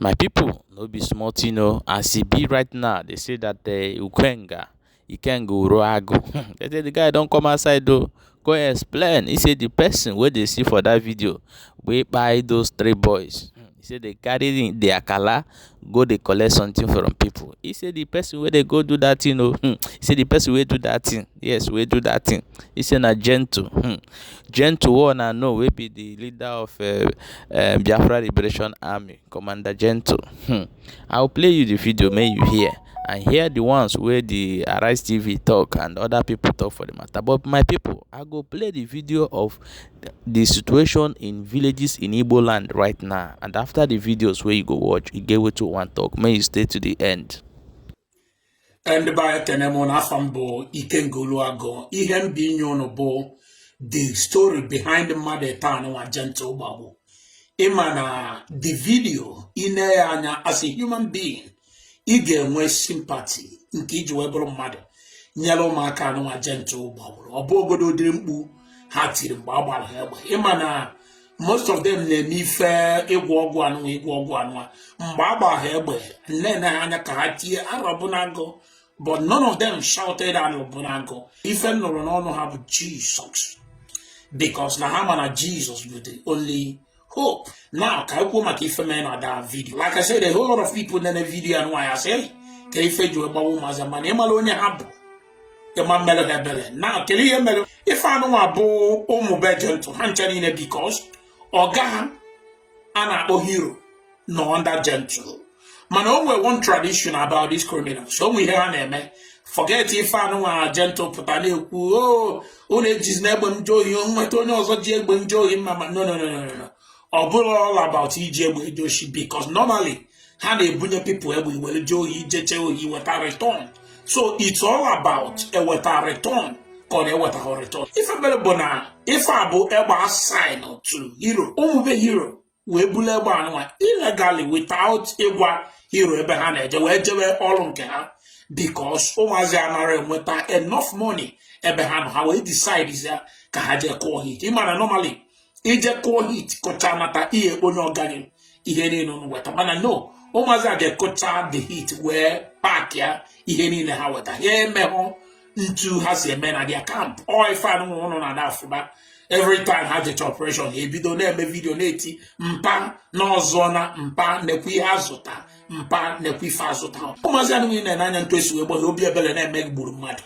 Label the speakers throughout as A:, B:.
A: My people, no be small thing o. As e be right now, they say that Ukenga, Ikenga Uruagu, they say the guy don come outside o, go explain. He say the person wey they see for that video wey kpai those three boys, he say they carry the akala go dey collect something from people. He say the person wey dey go do that thing o, he say the person wey do that thing, yes, wey do that thing, he say na Gentle. Gentle wey una know wey be the leader of Biafra Liberation Army, Commander Gentle. I will play you the video, may you hear, and hear the ones where the Arise TV talk and other people talk for the matter. But my people, I go play the video of the situation in villages in Igbo land right now. And after the videos where you go watch, you get what you want talk. May you stay to the end.
B: Ndị be anyị, ekene m n'afọ m bụ Ikenga Oluagụ. Ihe m bi inye unu bụ the story behind mmadụ taa nwa Gentle gbagbo. Ịma na the video, ine ya anya as a human being, ị ga-enwe sympathy nke iji wee bụrụ mmadụ nyere ụmụaka anụnwa Gentle gbagburu. Ọ bụ ogodo ụdịrị mkpu ha tiri mgbe a gbara ha egbe. Ịma na most of them na-eme ife ịgwọ ọgwụ anụnwa, ịgwọ ọgwụ anụnwa. Mgbe a gbara ha egbe, nne ha anya ka ha tie arọbụnagụ, but none of them shouted arọbụnagụ. Ife m nụrụ n'ọnụ ha bụ Jesus, because na ha ma na Jesus bụ the only hope. Now, ka anyị kwuo maka ife mere na that video. Like I said, a whole lot of people nene video anụnwa ya sị ka ife ji wee gbawa ụmụazị, mana ịmara onye ha bụ, ịma mmere ha ebere. Na kedu ihe mere ife anụnwa bụ ụmụ be Gentle ha ncha niile? Because ọga ha a na-akpọ Hero nọ under Gentle. Mana o nwere one tradition about these criminals. O nwere ihe ha na-eme. Forget ife anụnwa Gentle pụta na-ekwu, "O unu ejizi na egbe m jee ohi, nweta onye ọzọ ji egbe m jee ohi mma." Ma no, no, no, no, no, ọ bụrụ all about iji egbe eje oshi, because normally ha na-ebunye people egbe were jee ohi, ijeche ohi weta return. So it's all about eweta return ka ọ na-eweta return. Ife mere bụ na ife a bụ egbe assign to Hero. Ụmụbe Hero wee bulu egbe anụnwa illegally without ịgwa Hero ebe ha na-eje, wee jebe ọrụ nke ha, because ụmụazị anara enweta enough money ebe ha nọ. Ha wee decide ya ka ha jee kụọ hit. Ịma na normally ije kụọ hit, kụcha nata, ihe onye ọga gị ihe niile unu weta. Mana no, ụmụazị a ga-ekụcha the hit wee pack ya ihe niile ha weta. Ha emeghụ ntu ha si eme na their camp. Ọ ife anụnwa ụnụ na-ada afụba every time ha jecha operation, ha ebido na-eme video na-eti mpa na ọzọ na mpa nekwa ihe azụta, mpa nekwa ife azụta. Ụmụazị anụnwa na-ene anya ntu esi wee gbaghe obi ebele na-eme gburu mmadụ.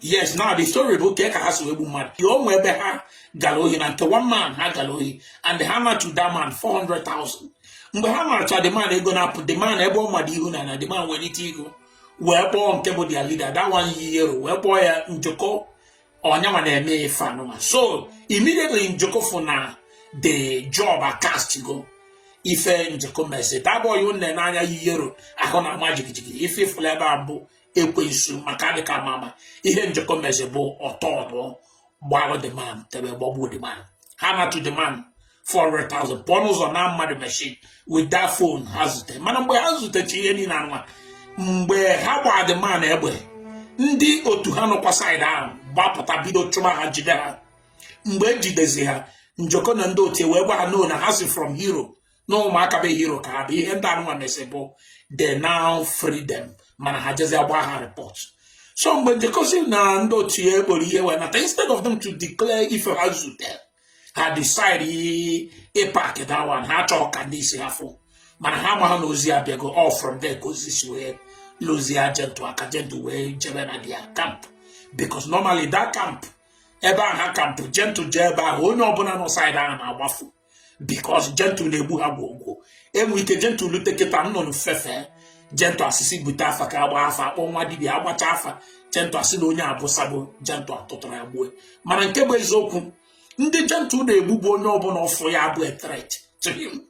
B: Yes, now the story bụ ka ha si wee gbu mmadụ. Ya onwe ebe ha gara ohi na nke one man. Ha gara ohi and ha natu that man 400,000. Mgbe ha naracha the man ego na-apụ, the man ebe ọ mmadụ ihu na the man welite ihu wee kpọọ nke bụ their leader, that one yi yero, wee kpọọ ya Njoko. Ọnyanwa na-eme ife anụma. So immediately Njoko fụ na the job acast go. Ife Njoko mezi, that boy nne n'anya yi yero ahụ na-ama jigijigi, ife ifụla ebe a bụ ekwensu maka adịka mama. Ihe Njoko mezi bụ ọtọ ọnụ gbalụ the man tebe gbagbuo the man. Ha natu the man 400,000, pụọ n'ụzọ na mmadụ machine with that phone ha zute. Mana mgbe ha zutecha ihe niile anụma, mgbe ha gbaa the man egbe, ndị otu ha nọkwa side ahụ gbapụta, bido chụma ha, jide ha. Mgbe ejidezi ha, Njoko na ndị otu wee gwa ha no na ha si from Hero, na ụmụaka be Hero ka ha bụ. Ihe ndị anụnwa mesi bụ they now free them, mana ha jezi agba ha report. So mgbe Njoko si na ndị otu ya ekporo ihe wee nata, instead of them to declare ife ha zute, ha decide ịpak that one. Ha chọọ ka ndị isi ha fụ, mana ha ama ha na ozi abịago. All from there ka ozi si wee lụzie Gentle aka. Gentle wee jebe na their camp, because normally that camp ebe ahụ ha camp, Gentle jee ebe ahụ, onye ọbụla nọ side ahụ na-agbafu, because Gentle na-egbu ha gwogwo. Enwe ike Gentle lute kịta, nnụnụ fefe. Gentle asịsị bute afa ka agba afa, akpọ nwa dibịa, agbacha afa. Gentle asị na onye abụsabụ Gentle atụtụrụ ya gbue. Mana nke bụ eziokwu, ndị Gentle na-egbu bụ onye ọbụla ọfụ ya bụ a threat to him.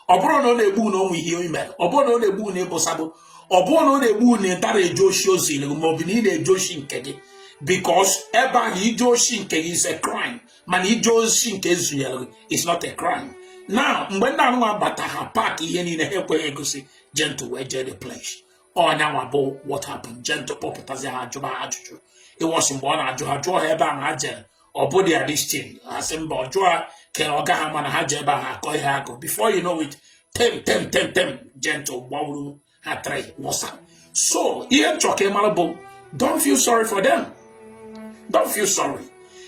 B: Ọ bụrụ na ọ na-egbu na onwe ihe o mere, ọ bụrụ na ọ na-egbu na ịbụsabụ, ọ bụrụ na ọ na-egbu na ịdara eje oshi oziri, maọbụ na ị na-eje oshi nke gị, because ebe ahụ ije oshi nke gị is a crime, mana ije oshi nke ezunyere gị is not a crime. Now, mgbe ndị anụnwa bata, ha pack ihe niile, ha ekweghị egosi. Gentle wee jee the place. Ọnyanwa bụ what happened. Gentle kpọpụtazi ha, jụba ha ajụjụ. Ịwọsị mgbe ọ na-ajụ ha, jụọ ha ebe ahụ ha jere, ọ bụ dia this thing, ha sị mba. Ọ jụọ ha ke ọ gaghị ama na ha ji ebe ahụ akọ ihe agụ. Before you know it, tem tem tem tem. Gentle gbawuru ha three wụsa. So ihe m chọrọ ka ị mara bụ, don't feel sorry for them, don't feel sorry.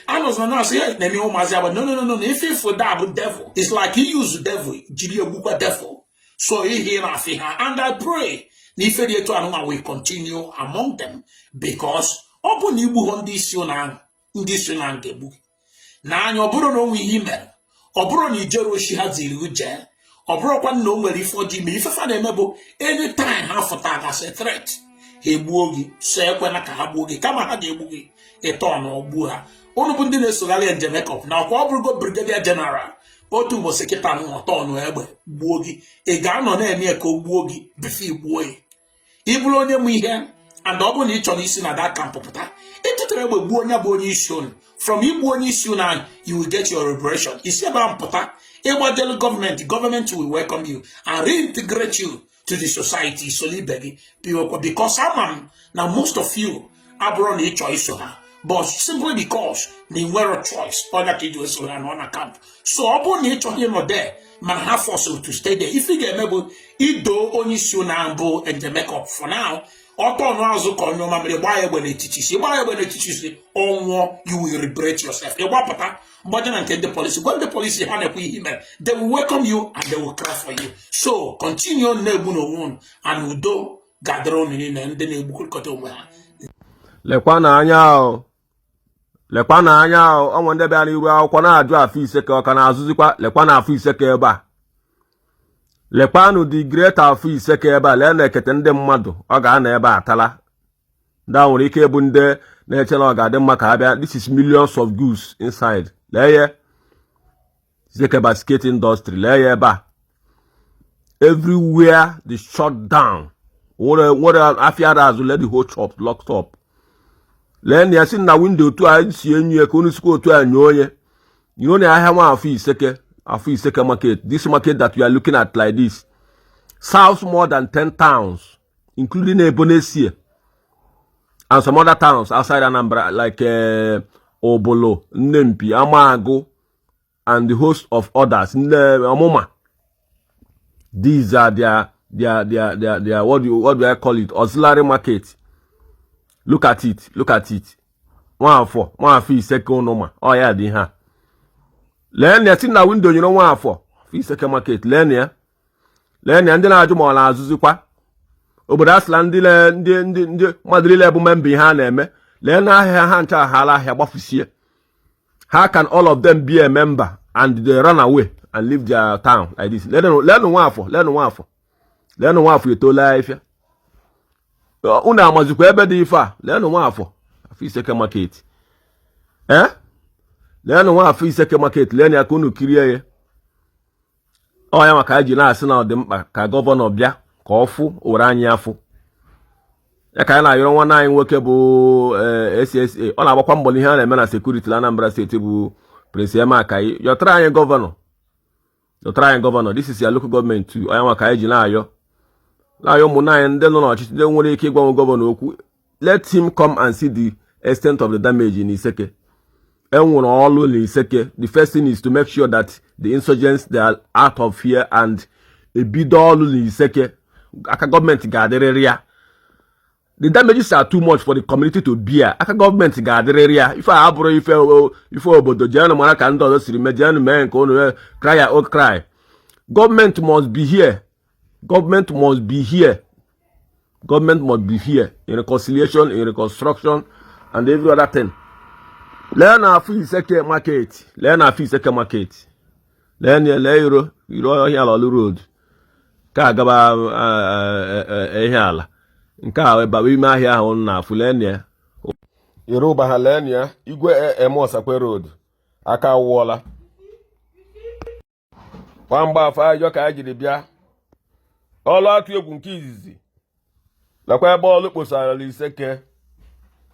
B: Anọzọ na-asị ya na-eme ụmụazị agba. No, no, no, no. Ife ifo da bụ devil. It's like he use devil jiri egbukwa devil. So ihe ị na-afị ha, and I pray na ife dị etu anụnwa will continue among them, because ọ bụ na igbu ha, ndị isi ụnụ ahụ, ndị isi ụnụ ahụ ga-egbu gị n'anya. Ọ bụrụ na o nwe ihe i mere, ọ bụrụ na ijere oshi ha ziri gị jee, ọ bụrụkwa na o nwere ife ọjọọ ime, ife fa na-eme bụ anytime ha fụta gasị threat, ha egbuo gị. So ekwena ka ha gbuo gị. Kama ha ga-egbu gị, ịtọ na ogbuo ha. Unu bụ ndị na-esogharị ya njem ekọp na ọkwa, ọ bụrụgo brigadier general, otu ụbọchị kịta ọtọ ọnụ egbe gbuo gị, ị ga-anọ na-eme ya ka o gbuo gị before igbuo ya. Ị bụrụ onye mụ ihe, and ọ bụrụ na ị chọrọ isi na that camp pụta, ịtụtara egbe gbuo onye bụ onye isi unu. From igbu onye isi unu ahụ, you will get your liberation. Isi ebe ahụ pụta, ịgbajelu gọọmenti, gọọmenti will welcome you and reintegrate you to the society. Solo ibe gị biwekwa, because ama m na most of you abụrụ na ị chọọ iso ha, but simply because na ị nwere choice ọnya ka iji eso ha nọ na camp. So ọ bụrụ na ị chọghị ịnọ there, mana ha force to stay there, ife ị ga-eme bụ ido onye isi unu ahụ bụ Njemekop for now, ọtọ ọnụ azụ ka onye ọma mere, gbaa ya egbe n'etiti isi. Gbaa ya egbe n'etiti isi, ọ nwụọ, you will liberate yourself. Ịgbapụta, mgbaje na nke ndị polisi, gwa ndị polisi ha na-ekwe ihe mere. They will welcome you and they will cry for you. So continue na-egbu n'onwe unu, and udo ga-adịrị unu niile ndị na-egbukọta onwe ha.
C: Lekwa n'anya o, lekwa n'anya o. Ọnwe ndị bịara iru akwụkwọ na-ajụ Afọ Iseke ọ ka na-azụzikwa. Lekwa na Afọ Iseke ebe a. Lekwanụ the great Afọ Iseke ebe a. Lee na ekete ndị mmadụ ọ ga-anọ ebe a tala. Ndị a nwere ike ịbụ ndị na-eche na ọ ga-adị mma ka ha bịa. This is millions of goods inside. Lee ya, Iseke basket industry. Lee ya ebe a. Everywhere the shut down. Nwere afịa azụ. Lee the whole shop locked up. Lee na ya, si na window otu a si enyu ya, ka unu sikwa otu a nyoo onye you na ahịa nwa Afọ Iseke. Afọ Iseke market, this market that we are looking at like this, serves more than 10 towns, including Ebonesie and some other towns outside Anambra, like Obolo, Nnempi, Amagu and the host of others, Nne Omuma. These are their what do I call it, auxiliary market. Look at it, look at it. Nwafọ, Nwafọ Iseke, ụnụ ma ọ ya dị ha. Lee na ya, si na window nyere Nwafọ Afọ Iseke market. Lee na ya, lee na ya. Ndị na-ajụ ma ọ na-azụzikwa, obodo asịla ndị ndị ndị ndị mmadụ niile bụ member ihe a na-eme. Lee na ahịa ha ncha ha ahịa gbafusie. How can all of them be a member and they run away and leave their town like this? Leenụ Nwafọ, leenụ Nwafọ, leenụ Nwafọ. Etoola ahịfịa. Unu amazikwa ebe dị ife a. Leenụ Nwafọ Afọ Iseke market. Ee, leenụ Nwafọ Iseke market. Leenụ ya ka unu kirie ya. Ọ ya maka anyị ji na-asị na ọ dị mkpa ka gọvanọ bịa ka ọ fụ were anyị afụ ya. Ka anyị na-ayọrọ nwanne anyị nwoke bụ SSA, ọ na-agbakwa mbọ n'ihe a na-eme na security na Anambra Steeti, bụ Prince Emeakayi. Yọtara anyị gọvanọ, yọtara anyị gọvanọ. This is your local government too. Onye nwa ka anyị ji na-ayọ, na-ayọ ụmụnne anyị ndị nọ n'ọchịchị, ndị nwere ike ịgwanwe gọvanọ okwu. Let him come and see the extent of the damage in Iseke. Enwere ọlụ na Iseke. The first thing is to make sure that the insurgents, they are out of here, and ebido ọlụ na Iseke. Aka gọọmenti ga-adịrịrị ya. The damages are too much for the community to bear. Aka gọọmenti ga-adịrịrị ya. Ife a abụrụ ife ife obodo. Jeenụ mara ka ndị ọzọ siri mee. Jeenụ mee nke unu. Cry your own cry. Government must be here. Government must be here. Government must be here in reconciliation, in reconstruction and every other thing. Lee na Afọ Iseke market. Lee na Afọ Iseke market. Lee na, lee iro iro ọhịa ala Ọlụ road ka agaba ihe ala nke a baba ime ahịa ahụ na-afụ. Lee na ya, iro ụba ha. Lee na ya, Igwe em Osakwe road aka awụọla nwamgba afọ ajọ ka anyị jiri bịa ọlụ atụ egwu nke izizi. Lekwa ebe ọlụ kposara Iseke.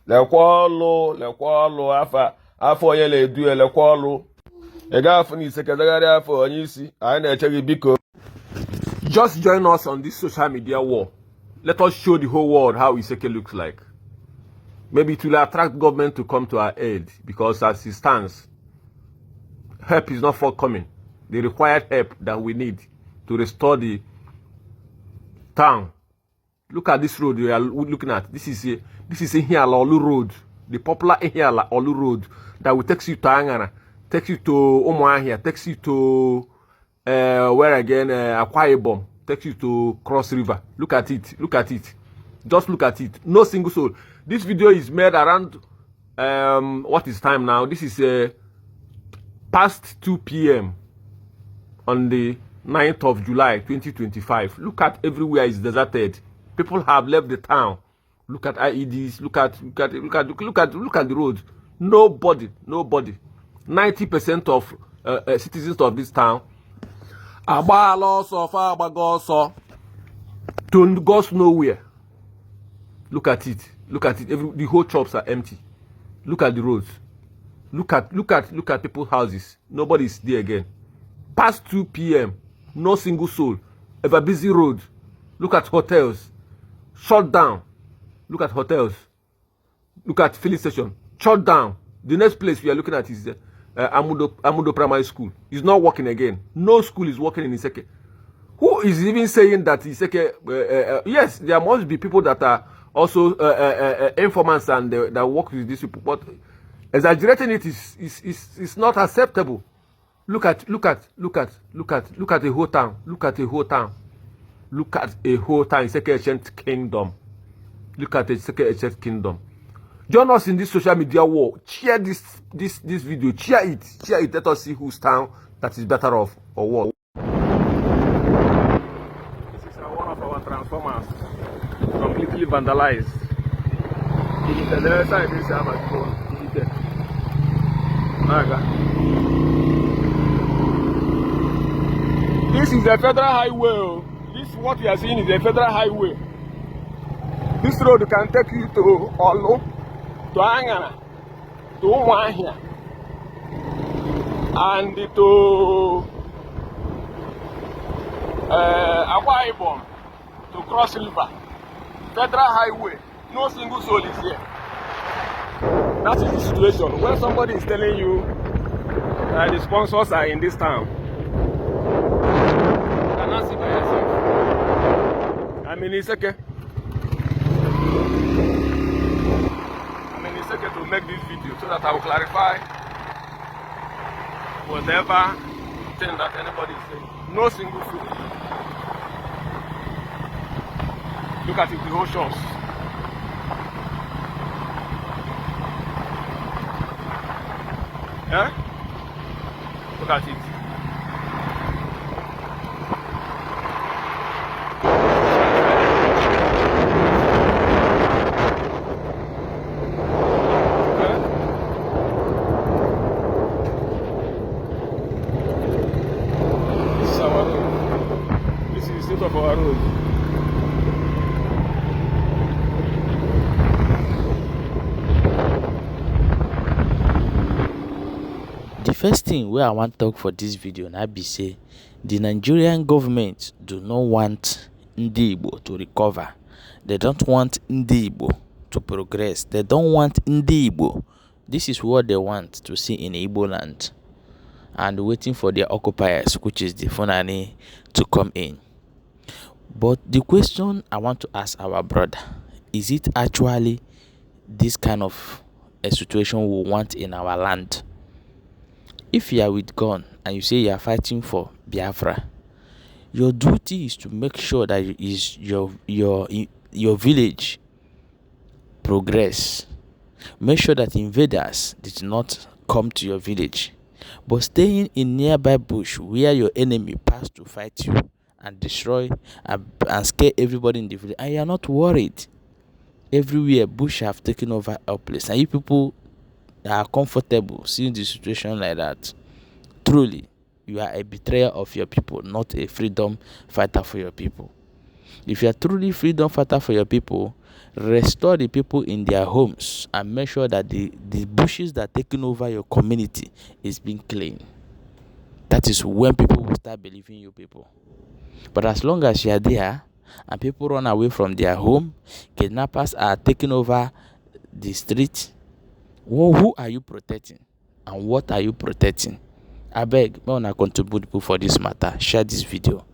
C: Lekwa ọlụ, lekwa ọlụ. Afọ afọ onye na-edu ya. Lekwa ọlụ. Ị ga-afụ na Iseke degharịa afọ onye isi anyị na-eche gị. Biko, just join us on this social media war. Let us show the whole world how Iseke looks like. Maybe it will attract government to come to our aid, because as it stands, help is not forthcoming, the required help that we need to restore the Town. Look at this road you are looking at. This is Ihiala Olu Road, the popular Ihiala Olu Road that will take you to Angara, takes you to Umuahia, takes you to where again, Akwa Ibom, takes you to Cross River. Look at it. Look at it. Just look at it. No single soul. This video is made around what is time now? This is past 2 p.m. on the 9th of July 2025. Look at everywhere is deserted. People have left the town. Look at IEDs. Look at look at look at look at look at the road. Nobody, nobody. 90% of citizens of this town agbaala ọsọ, fa agbago ọsọ to God's nowhere. Look at it. Look at it. The whole shops are empty. Look at the roads. Look at people's houses. Nobody is there again. Past 2 p.m. No single soul. Ever busy road. Look at hotels. Shut down. Look at hotels. Look at filling station. Shut down. The next place we are looking at is Amudo Primary School. It's not working again. No school is working in Iseke. Who is even saying that Iseke? Yes, there must be people that are also informants and that work with these people. But exaggerating it is not acceptable. Look at, look at, look at, look at, look at a whole town. Look at a whole town. Look at a whole town. Iseke Ancient Kingdom. Look at the Iseke Ancient Kingdom. Join us in this social media war. Share this video. Share it. Share it. Let us see whose town that is better off or what. This is one of our transformers, completely vandalized. The side is Naga. This is a federal highway, oh. This what we are seeing is a federal highway. This road can take you to Olu, to Angara, to Umuahia, and to Akwa Ibom, to Cross River. Federal highway. No single soul is here. That is the situation. When somebody is telling you that the sponsors are in this town, you cannot see by yourself. I'm in Iseke. I'm in Iseke to make this video so that I will clarify whatever thing that anybody is saying. No single soul. Look at it, the whole shops. Eh? Look at it. Eh? This is our road. This is the state of our road.
A: The first thing wey I wan talk for this video na be say the Nigerian government do not want Ndi Igbo to recover. They don't want Ndi Igbo to progress. They don't want Ndi Igbo. This is what they want to see in Igbo land, and waiting for their occupiers, which is the Fulani, to come in. But the question I want to ask our brother, is it actually this kind of a situation we want in our land? If you are with gun and you say you are fighting for Biafra, your duty is to make sure that is your village progress. Make sure that invaders did not come to your village. But staying in nearby bush where your enemy pass to fight you and destroy and scare everybody in the village, and you are not worried. Everywhere bush have taken over our place, and you people are comfortable seeing the situation like that. Truly, you are a betrayer of your people, not a freedom fighter for your people. If you are truly freedom fighter for your people, restore the people in their homes and make sure that the bushes that are taking over your community is being cleaned. That is when people will start believing you people. But as long as you are there and people run away from their home, kidnappers are taking over the street, who are you protecting and what are you protecting? I beg, may una contribute for this matter. Share this video.